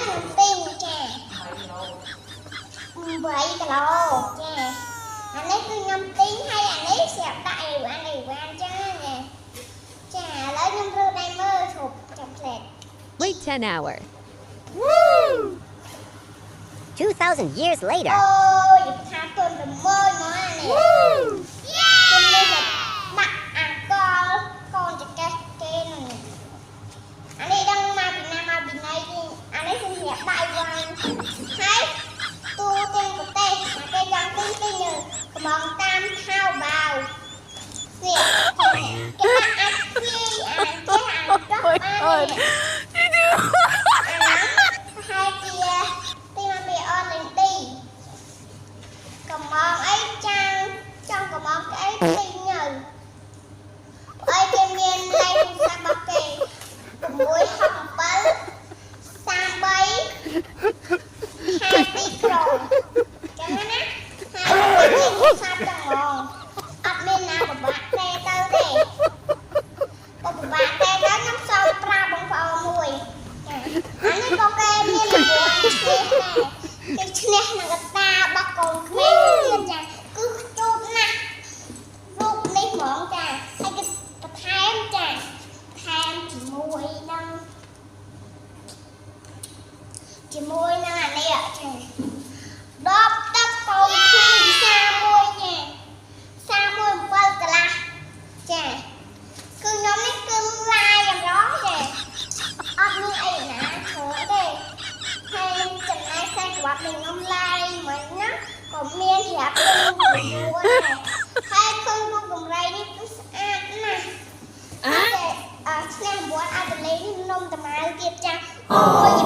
ខ្ញុំទិញចា8គីឡូចាអានេះគឺខ្ញុំទិញហើយអានេះស្រាប់ដាក់អីវ៉ាន់អីវ៉ាន់ចឹងណាចាឥឡូវខ្ញុំរើសដៃមើលឈប់ចាំផ្លែត Wait 10 hours. 2,000 years later. អូយថាទុនរមើលមកអានេះខ្ញុំនេះដាក់អាកលកូនចកេះគេនោះអានេះដឹងមកពីណាមកពីណីទេអានេះសម្រាប់ដាក់អីវ៉ាន់ហើយទូទាំងប្រទេសមកគេចង់ទិញទិញកំងតាមថៅបាវនេះគេដាក់អាចវាយអាចចេះអាចចោះបាននេះអាហ្នឹងប្រហែលជាទីមកពីអនលេងទីកំងអីចាំងចង់កំងគេអីទិញនៅអីគេមានលេខទូរស័ព្ទរបស់គេ667 33ខេត្តទីក្រុងចឹងណាហើយលេខទូរស័ព្ទចឹងហ្មងអត់មានណាពិបាកទេទៅទេបើពិបាកទេទៅខ្ញុំសូមប្រាប់បងប្អូនមួយចាអានេះក៏គេមានរង្វាន់ឈ្នះដែរគេឈ្នះនឹងកតារបស់កូនក្មេងទៀតចាគឺខ្ជូតណាស់រូបនេះហ្មងចាហើយគេបន្ថែមចាថែមជាមួយនឹងអានេះចាដបទឹកកូនក្មេងវិសាមួយចា37កន្លះចាគឺខ្ញុំនេះគឺឡាយយ៉ាងរងចាអត់មានអីណាច្រើនទេហើយចំណែកខ្សែក្បាត់នេះខ្ញុំឡាយមិញណាក៏មានប្រាប់ខ្ញុំយូរដែរហើយឃើញរូបកម្រៃនេះគឺស្អាតណាស់តែអឈ្នះ9អត់លេងនេះនំតាម៉ៅទៀតចាអូយ